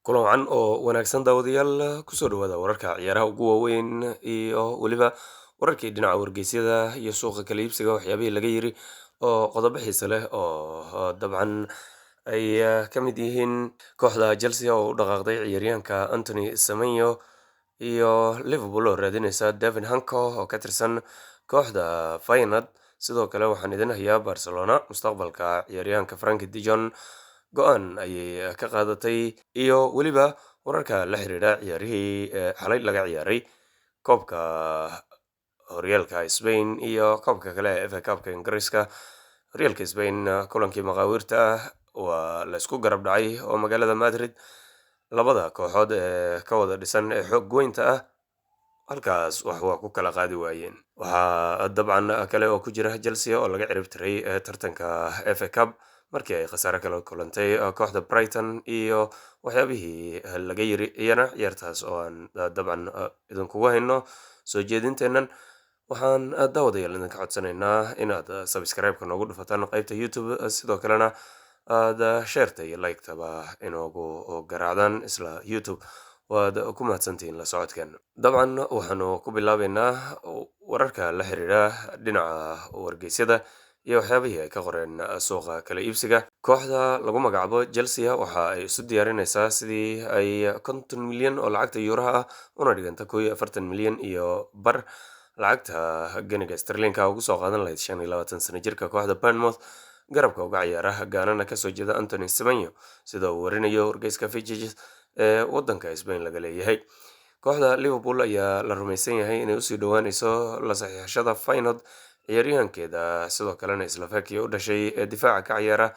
Kulan wacan oo wanaagsan, daawadayaal. Kusoo dhawaada wararka ciyaaraha ugu waaweyn iyo weliba wararkii dhinaca wargeysyada iyo suuqa kala iibsiga, waxyaabihii laga yiri oo qodobo xiise leh oo dabcan ay ka mid yihiin kooxda Chelsea oo u dhaqaaqday ciyaaryahanka Anthony Semenyo iyo Liverpool oo raadineysa David Hanco oo ka tirsan kooxda Feyenoord. Sidoo kale waxaan idin hayaa Barcelona mustaqbalka ciyaaryahanka Frenkie de Jong go'aan ayay ka qaadatay, iyo weliba wararka la xiriira ciyaarihii xalay laga ciyaaray koobka horyaalka Spain iyo koobka kale ee FA Cup-ka Ingiriiska. Horyaalka Spain, kulankii maqaawiirta ah waa la isku garab dhacay oo magaalada Madrid labada kooxood ee ka wada dhisan ee xoog weynta ah halkaas wax waa ku kala qaadi waayeen. Waxaa dabcan kale oo ku jira Chelsea oo laga cirib tiray tartanka FA Cup markii ay khasaare kala kulantay kooxda Brighton, iyo waxyaabihii laga yiri iyana ciyaartaas oo aan dabcan idinkugu hayno soo jeedinteennan. Waxaan daawadayaal idinka codsanaynaa inaad subscribe-ka noogu dhufataan qaybta YouTube, sidoo kalena aad share-ta iyo like-taba inoogu garaacdaan isla YouTube. Waad ku mahadsantihiin la socodkeen. Dabcan waxaanu ku bilaabeynaa wararka la xiriira dhinaca wargeysyada iyo waxyaabihii ay ka qoreen suuqa kala iibsiga. Kooxda lagu magacaabo Chelsea waxa ay isu diyaarineysaa sidii ay 50 milyan oo lacagta yuuraha ah, una dhiganta 41 milyan iyo bar lacagta ganiga sterlinka, ugu soo qaadan lahayd 25 sano jirka kooxda Bournemouth garabka uga ciyaara, Gaanana kasoo jeeda, Anthony Semenyo, sida uu warinayo wargeyska Fichajes ee wadanka Spain laga leeyahay. Kooxda Liverpool ayaa la rumaysan yahay inay usii dhowaaneyso la saxiixashada Feyenoord ciyaaryahankeeda, sidoo kalena Slovakia u dhashay, ee difaaca ka ciyaara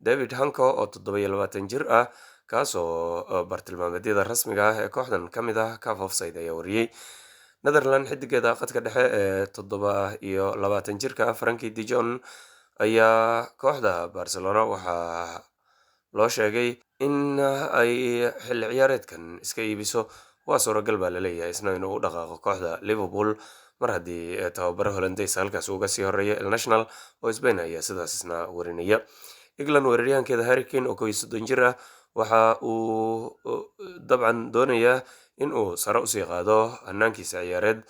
David Hanco oo 27 jir ah, kaasoo bartilmaameedyada rasmiga ah ee kooxdan ka mid ah. Caf Offside ayaa wariyey. Netherland xidigeeda khadka dhexe ee 27 jirka ah Frenkie de Jong ayaa kooxda Barcelona waxaa loo sheegay in ay xilli ciyaareedkan iska iibiso. Waa suuragal baa laleeyahay isna inuu u dhaqaaqo kooxda Liverpool mar haddii tababare Holandeys halkaas uga sii horeeya. El National oo Spain ayaa sidaas isna warinaya. England weeraryahankeeda Harry Kane oo 31 jir ah waxa uu dabcan doonayaa in uu sare usii qaado hanaankiisa ciyaareed,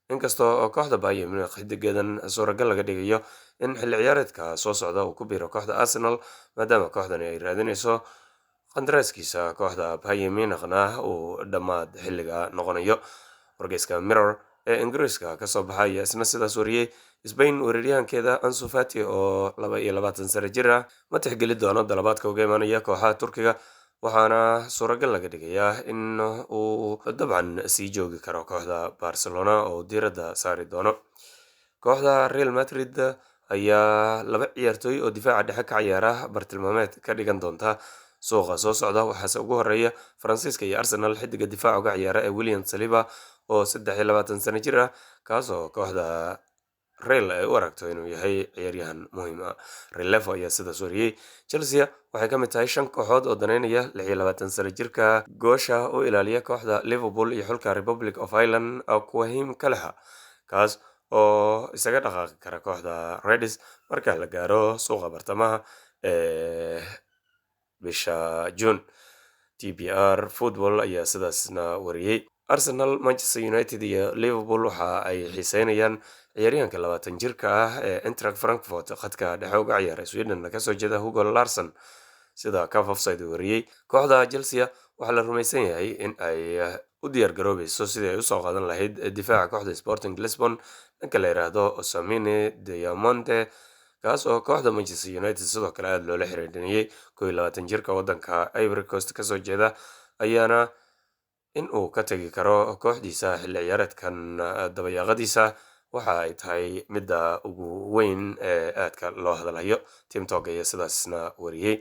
inkastoo oo kooxda Bayern Munich xidigeedan suuragal laga dhigayo in xilli ciyaareedka soo socda uu ku biiro kooxda Arsenal, maadaama kooxdani ay raadinayso qandaraaskiisa kooxda Bayern Munichna uu dhammaad xilliga noqonayo. Wargeyska Mirror ee Ingiriiska kasoo baxa ayaa isna sidaas wariyey. Spain weeraryahankeeda Ansu Fati oo 22 sano jir ah ma tixgeli doono dalabaadka uga imanaya kooxaha Turkiga, waxaana suuragal laga dhigayaa in uu dabcan sii joogi karo kooxda Barcelona oo diiradda saari doono. Kooxda Real Madrid ayaa laba ciyaartooy oo difaaca dhexe ka ciyaara bartilmaameed ka dhigan doonta suuqa soo socda. Waxaase ugu horeeya Faransiiska iyo Arsenal xidiga difaaca uga ciyaara ee William Saliba oo 23 sano jir ah, kaasoo kooxda Real ay u aragto inuu yahay ciyaaryahan muhiim ah. Relevo ayaa sidaas wariyey. Chelsea waxay ka mid tahay shan kooxood oo daneynaya 26 sano jirka goosha u ilaaliya kooxda Liverpool iyo xulka Republic of Ireland, Caoimhin Kelleher, kaas oo isaga dhaqaaqi kara kooxda Reds marka la gaaro suuqa bartamaha ee bisha June. TPR Football ayaa sidaasna wariyey. Arsenal, Manchester United iyo Liverpool waxa ay xiiseynayaan ciyaaryahanka 20 jirka ah ee Eintracht Frankfurt khadka dhexe uga ciyaara, Sweden kasoo jeeda, Hugo Larsson, sida Caf Offside wariyey. Kooxda Chelsea waxaa la rumaysan yahay in ay u diyaar garoobeyso sidii ay usoo qaadan lahayd difaaca kooxda Sporting Lisbon ninka la yiraahdo Ousmane Diomande, kaas oo kooxda Manchester United sidoo kale aada loola xiriirinayay. 21 jirka waddanka Ivory Coast kasoo jeeda ayaana in uu ka tegi karo kooxdiisa xilli ciyaareedkan dabayaaqadiisa waxa ay tahay midda ugu weyn ee aadka loo hadalhayo. TEAMtalk ayaa sidaasna wariyey.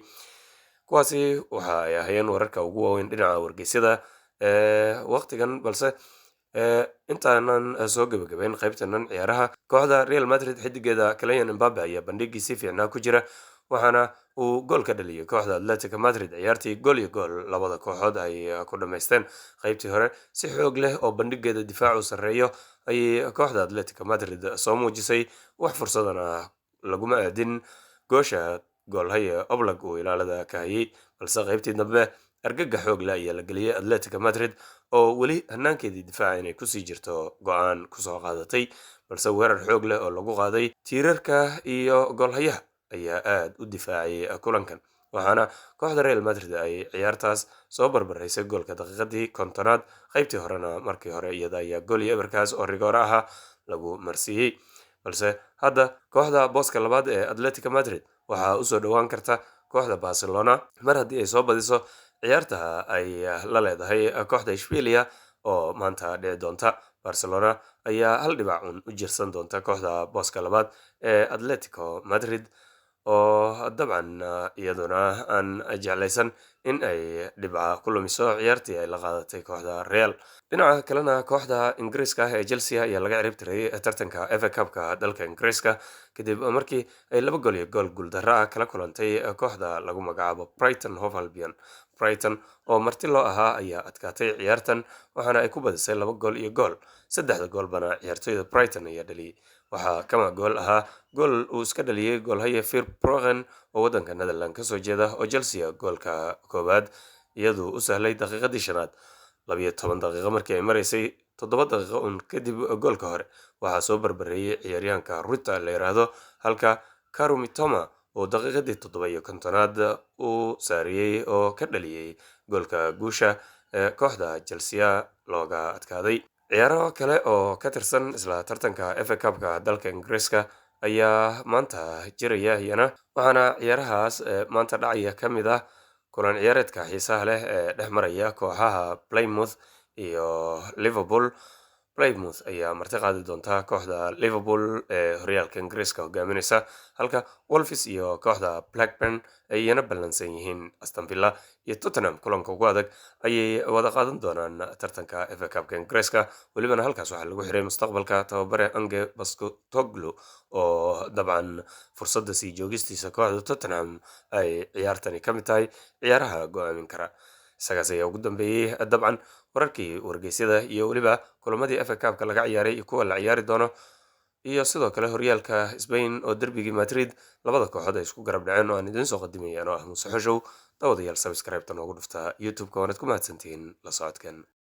Kuwaasi waxa ay ahaayeen wararka ugu waaweyn dhinaca wargeysyada ee waqtigan. Balse intaanan soo gebagabeyn qaybtanan ciyaaraha, kooxda Real Madrid xidigeeda Kylian Mbappe ayaa bandhigiisii fiicnaa ku jira, waxaana uu gool ka dhaliyay kooxda Atletico Madrid ciyaartii gool iyo gool labada kooxood ay ku dhammaysteen. Qaybtii hore si xoog leh oo bandhigeeda difaacu sarreeyo ayay kooxda Atletico Madrid soo muujisay, wax fursadana laguma aadin goosha goolhaya Oblak uu ilaalada ka hayay. Balse qaybtii dambe Argagax xoog leh ayaa la geliyey Atletico Madrid oo weli hanaankeedii difaaca inay kusii jirto go-aan kusoo qaadatay, balse weerar xoog leh oo lagu qaaday tiirarka iyo goolhayaha ayaa aada u difaacay kulankan, waxaana kooxda Real Madrid ay ciyaartaas soo barbaraysay goolka daqiiqadii 50aad. Qaybtii horena markii hore iyada ayaa gool iyo eberkaas oo rigoore ahaa lagu marsiiyey, balse hadda kooxda booska labaad ee Atletico Madrid waxaa usoo dhowaan karta kooxda Barcelona mar haddii ay soo badiso ciyaarta ay la leedahay kooxda Ishbilia oo maanta dhici doonta. Barcelona ayaa hal dhibac un u jirsan doonta kooxda booska labaad ee Atletico Madrid oo dabcan iyaduna aan jeclaysan in ay dhibca ku lumiso ciyaartii ay la qaadatay kooxda Real. Dhinaca kalena, kooxda Ingiriiska ah ee Chelsea ayaa laga cirib tiray tartanka FA Cupka dalka Ingiriiska kadib markii ay 2 gool iyo 1 guuldarro ah kala kulantay kooxda lagu magacaabo Brighton Hove Albion. Brighton oo marti loo ahaa ayaa adkaatay ciyaartan, waxaana ay ku badisay 2 gool iyo gool. Saddexda goolbana ciyaartoyda Brighton ayaa dhaliyay. Waxaa kama gool ahaa gool uu iska dhaliyey goolhaye Verbruggen oo waddanka Netherland kasoo jeeda, oo Chelsea goolka koowaad iyaduu u sahlay daqiiqadii 5aad. 12 daqiiqo markii ay maraysay, 7 daqiiqo un kadib goolka hore, waxaa soo barbareeyey ciyaaryahanka Ruta la yiraahdo, halka Kaoru Mitoma oo daqiiqadii 57aad u saariyey oo ka dhaliyey goolka guusha ee kooxda Chelsea looga adkaaday. Ciyaaro kale oo ka tirsan isla tartanka FA Cupka dalka Ingiriiska ayaa maanta jiraya iyana, waxaana ciyaarahaas maanta dhacaya ka mid ah kulan ciyaareedka xiisaha leh ee dhex maraya kooxaha Plymouth iyo Liverpool. Plymouth ayaa marti qaadi doonta kooxda Liverpool ee horyaalka Ingiriiska hogaaminaysa, halka Wolves iyo kooxda Blackburn ay iyana ballansan yihiin. Aston Villa iyo Tottenham kulanka ugu adag ayay wada qaadan doonaan tartanka FA Cupka Ingiriiska. Welibana halkaas waxaa lagu xiray mustaqbalka tababare Ange Postecoglou oo dabcan fursadda sii joogistiisa kooxda Tottenham ay ciyaartani ka mid tahay ciyaaraha go-aamin kara. Isagaas ayaa ugu dambeeyey dabcan wararkii wargeysyada iyo weliba kulamadii FA Cupka laga ciyaaray iyo kuwa la ciyaari doono, iyo sidoo kale horyaalka Spain oo derbigii Madrid labada kooxood ay isku garab dhaceen oo aan idiin soo qadimayaan oo ah Muuse Xoshow. Daawadayaal, subscribe-ta noogu dhufta YouTube-ka, waanad ku mahadsantihiin la socodkan.